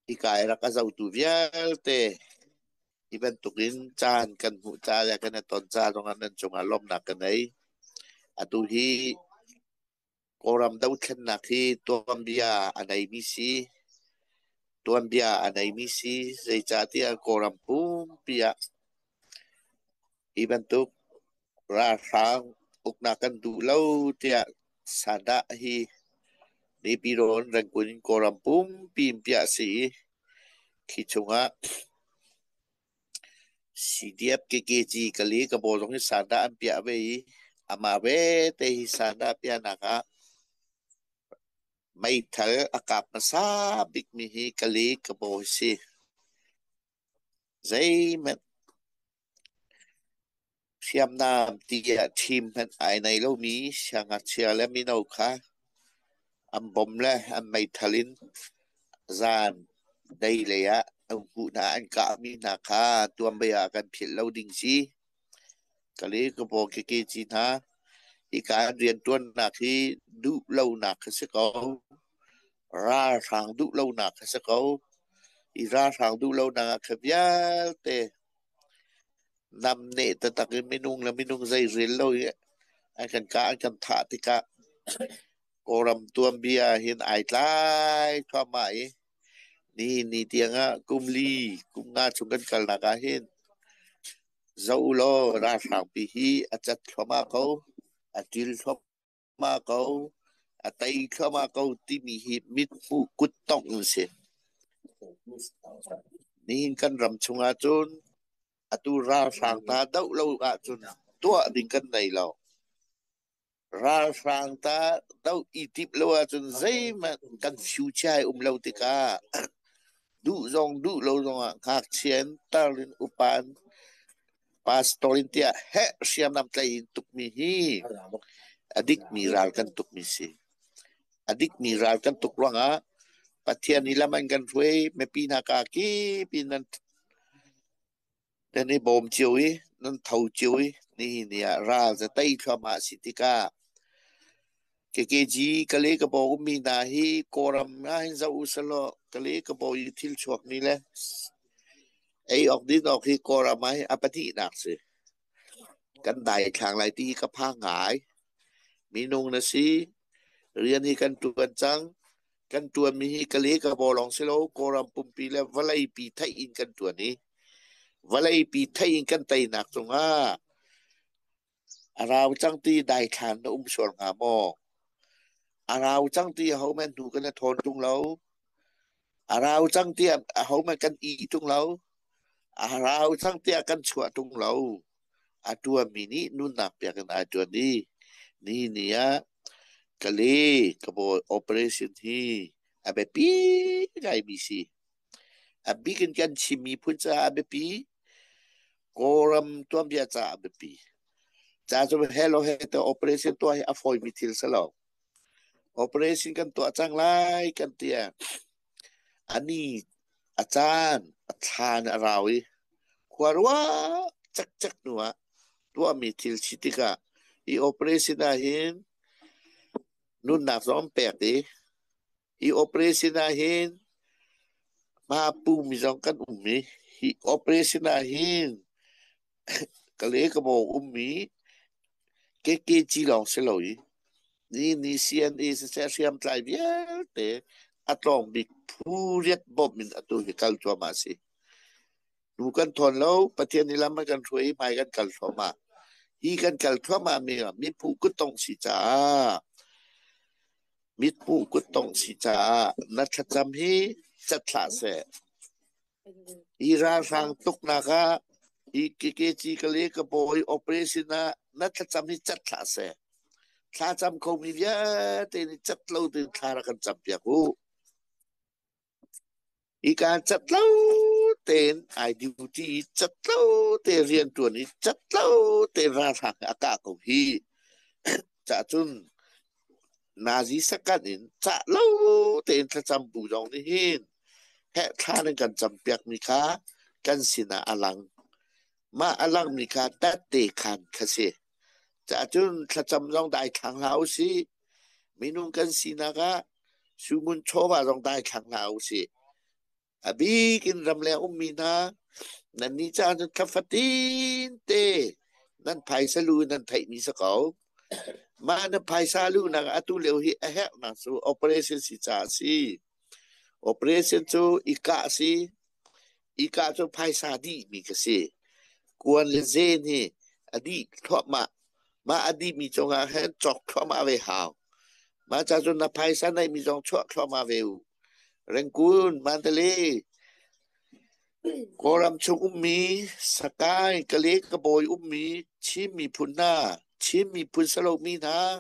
Hika i rak a zohtu vialte hi bantukin caan kan hmuh ca le kan i ton ca zongah nan cungah lawmhnak ka nei. Atu hi Kawlram dothlennak hi tuanbia a neimi si. Tuanbia a neimi si. Zeicahtiah Kawlram pumpi ah hi bantuk ralhrang uknak kan duh lo tiah sandah hi Naypyidaw in Rangoon in Kawlram pumpi in piah a si i khi chungah CDF KKG Kali Kabaw zong hi sandah an piah ve i amah vete hi sandah piahnak ah meithal a kap hmasa bikmi hi Kali Kabaw hi si. Zeihmanh hriamnam tiah ṭhim hmanh ai nei lomi siangngakchia le mino kha an bom le an meithal in zan dei lei ah an huh hna, an kahmi hna kha tuanbia ah kan philh lo ding si. Kale ka paw keke ci hna, hika an rianṭuannak hi duh lonak kha si ko. Ralhrang duh lonak kha si ko. Hi ralhrang duh lonak ah kha vialte namneh taktak in minung le minung zei rel lo i an kan kah an kan thah tikah Kawlram tuanbia hin ai tlai thluahmah i nihin ni tiangah kum li kum nga chung kan kalnak ah hin zoh u law ralhrangpi hi a cat thluahmah ko, a ṭil thluahmah ko, a tei thluahmah ko timi hi mithmuh kuttongh an si. Nihin kan ram chungah cun atu ralhrang hna doh lo ahcun tuah ding kan nei lo. Ralhrang ta doh i timh lo ahcun zeihmanh kan future ai um lo tikah duh zong duh lo zongah ngakchia in tar in upa in pastor in tiah heh hriamnam tlaih in tukmi hi a dikmi ral kan tukmi si. A dikmi ral kan tuk ruangah Pathian nih lam an kan hruai, mipi hna ka kip in nan nan i bawm cio i nan tho cio i nihin ni ah ral cu tei thluahmah a si tikah KKG Kale Kabaw ummi hna hi Kawlram ah hin zoh u selaw Kale Kabaw i thil chuakmi le ei awk din awk hi Kawlram ah hin a pahnihnak si. Kan daithlang lai ti ka phang ngai. Minung na si, rian hi kan ṭuan cang. Kan ṭuanmi hi Kale Kabaw lawng si lo, Kawlram pumpi le vawleipi theih in kan ṭuan i vawleipi theih in kan teinak cungah a rau cang ti daithlan na um sual hnga maw? A rau cang ti ahohmanh hnu kan i thawn ṭung lo. A rau cang tiah ahohmanh kan ih ṭung lo. A rau cang tiah kan chuah ṭung lo. A ṭuanmi nih nunnak pek in ai ṭuan i nihin ni ah Kale ka bawi operation hi a biapi ngaimi si. A bik in kan Chin miphun caah a biapi, Kawlram tuanbia caah a biapi. Ca cu hello he te operation tuah hi a fawimi thil si lo. Operation kan tuah cang lai kan ti ah ani a caan a thlan a rau i khua ruah cekcek hnu ah tuahmi thil si tikah hi operation ah hin nunnak zong pek i hi operation ah hin hma pumi zong kan um i hi operation ah hin kale ka maw ummi KKG lawng si lo i ni ni CNA siseh hriamtlai vialte a tlawng bik phu riat bawmh in atu hi kal cuahmah a si. Nu kan thawn lo, Pathian nih lam a kan hruai i hmai kan kal thluahmah. Hi kan kal thluahmah mi ah mitphu kuttongh si caah mitphu kuttongh si caah na thlacam hi cat hlah seh. Hi ralhrang tuknak ah hi KKG kale ka bawi operation ah na thlacam hi cat hlah seh. Thlacam khomi vialte nih cat lo tein thla rak kan cam piak u. Hika catlo tein ai duty i catlo te rianṭuan i catlo te ralhrang he a kah ko hi. Cahcun nazi sakan in cah lo tein thlacam bu zong nih hin heh thla nan kan campiak mi kha kan sinah a lang. Mah a langmi kha tat-te khan kha si. Cahcun thlacam zong daithlang hlah usih. Minung kan sinak ah sumun chawva zong daithlang hlah usih. A bik in ramleng ummi hna, nannih caah cun thla fatin te nan phaisa lu nan theihmi si ko. Mah na phaisa luhnak atu lio hi a herhnak cu operation si caah a si. Operation cu i kah a si. I kah cu phaisa dihmi ka si. Kuan le zen hi a dih thluahmah. Mah a dihmi cungah hin cawk thluahmah ve hau. Mah ca cun na phaisa neihmi zong chuah thluahmah ve u. Rengkun, Mandalay, Kawlram chung ummi Sakai, Kale, Kabawi ummi Chin miphun hna, Chin miphun salomi hna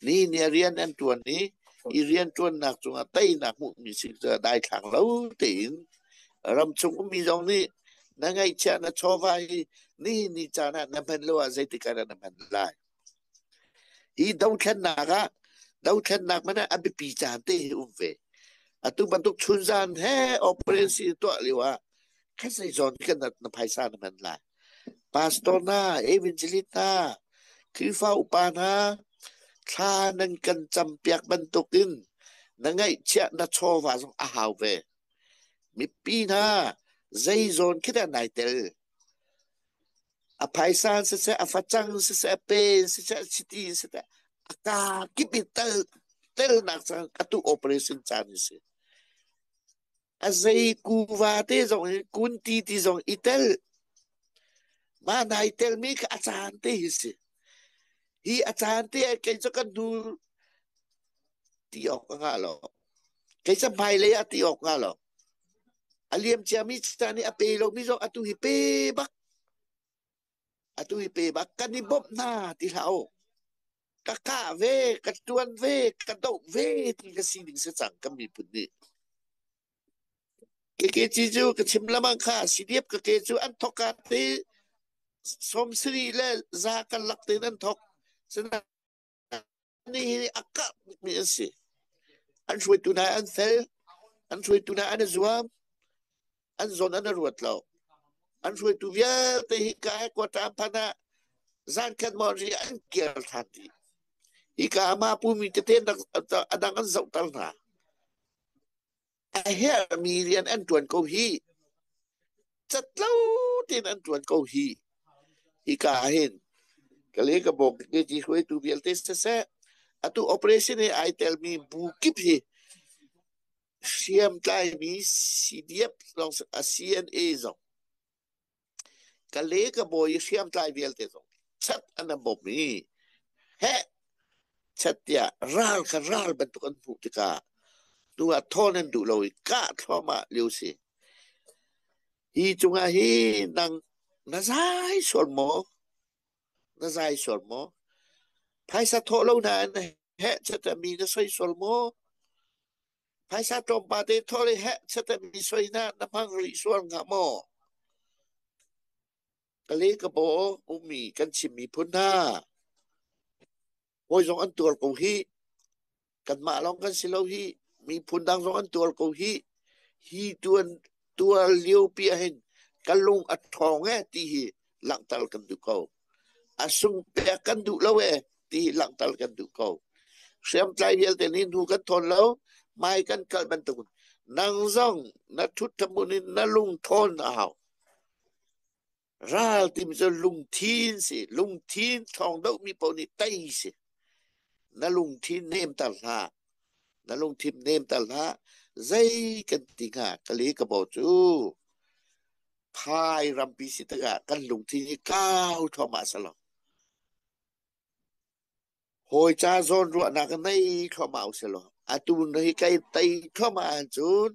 ni ni rian an ṭuan i i rianṭuannak cungah teinak hmuhmi si cu daithlang lo tein ramchung ummi zong nih na ngeihchiah na chawva hi nihin ni caan ah na hman lo ah zeitik ah dah na hman lai? Hi dothlennak ah dothlennak man ah a biapi caan te hi um ve. Atu bantuk chunzan he operation tuah lio ah khat zei zawn kan na phaisa na hman lai. Pastor hna, evangelist hna, Khrihfa upa hna, thla nan kan campiak bantukin na ngaihchiah na chawva zong a hau ve. Mipi hna, zei zawn khi dah nai tel? A phaisa in siseh, a facang in siseh, a pe in siseh, a chiti in siseh, a kaa kip in tel telnak caan atu operation caan a si. A zei kuva te zong hi kunti ti zong i tel. Mah nai telmi kha a caan te hi si. Hi a caan te ah kei cu kan hnu ti awk ka ngah lo. Kei cu hmailei ah ti awk ngah lo. A liam ciami caan i a pe lomi zong atu hi pe bak. Atu hi pe bak. Kan i bawmh hna ti hlah u. Ka kah ve, ka tuan ve, ka doh ve ti ka sining si cang kan miphun nih. Keke ci cu ka chim lamang kha CDF ka ke cu an thok ka te 70 le za kan lak tein an thok. Sinain hi a karh bikmi an si. An hruaitu hna an fel, an hruaitu hna an i zuam, an zawn an i ruat lo. An hruaitu vialte hi ka headquarter an phanh ah zan khat maw ri an kir ṭhan dih. Hika ah mah pumi tete a dang an zohter hna. A herhmi rian an ṭuan ko hih. Catlo tein an ṭuan ko hih. Hika ah hin ka le ka bawk ke hruaitu vialte siseh, atu operation he ai telmi bu kip hi hriamtlaimi CDF lawng a CNA zong ka le ka bawi i hriamtlai vialte zong chat an an bawmh i heh chat tiah ral kha ral bantuk an hmuh tikah tu ah thawn an duh lo i kah thluahmah lio si. Hi cungah hi nang na zai sual maw? Na zai sual maw? Phaisa thawh lo nain heh chat mi na soi sual maw? Phaisa tlawmpal te thawh le heh chat mi soi na na hmang rih sual hnga maw? Ka le ka baw ummi kan chim miphun hna. Hawi zong an tuar ko hih. Kanmah lawng kan si lo hih. Miphun dang zong an tuar ko hih. Hi tuan tuar lio pi ahhin ka lung a ṭhawng eh ti hi langhter kan duh ko. A sung pek kan duh lo eh ti hi langhter kan duh ko. Hriamtlai vialte nih hnu kan thawn lo, hmai kan kal bantuk nang zong na ṭhut thamun in na lung thawn a hau. Ral timi cu lungthin si. Lungthin ṭhawng deuhmi paoh nih tei si. Na lungthin nemter hlah. Na lungthin nemter hlah. Zei kan ti hnga? Ka le ka baw cu phai rampi si tikah kan lungthin hi kau thluahmah selaw. Hawi ca zawnruahnak nei thluahmah usih law atu hi kai tei thluahmah ahcun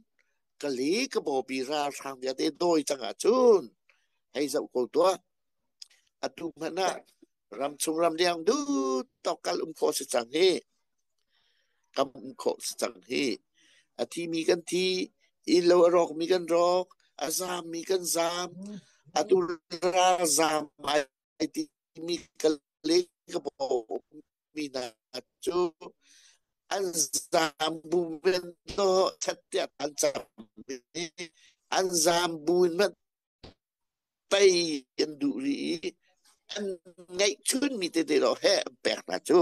ka li ka bawpi ralhrang vialte dawi cang ahcun hei zoh ko tuah. Atu hmanh ah ramchung ramleng dut tawk kal um khawh si cang hi. Kam um khawh si cang hi. A thimi kan thi, innlo a rawkmi kan rawk, a zaammi kan zaam. Atu ralzaam ai timi ka le ka bawmmi hna cu an zaam bu men to chat an cam i an zaam bu in tei an duh rih i an ngeihchunmi tete lawng he an pek hna cu.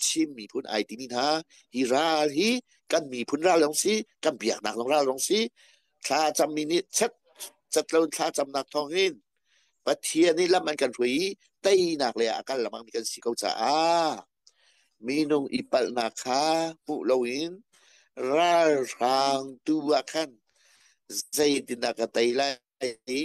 Chin miphun ai timi hna hi ral hi kan miphun ral lawng si, kan biaknak lawng ral lawng si. Thla cammi nih chat cat lo thla camnak thawng hin Pathian nih lam an kan hruai i teinak lei ah a kal lengmang mi kan si ko caah minung i palhnak kha hmuh loin ralhrang tu ah khan zeitindah ka tei lai i.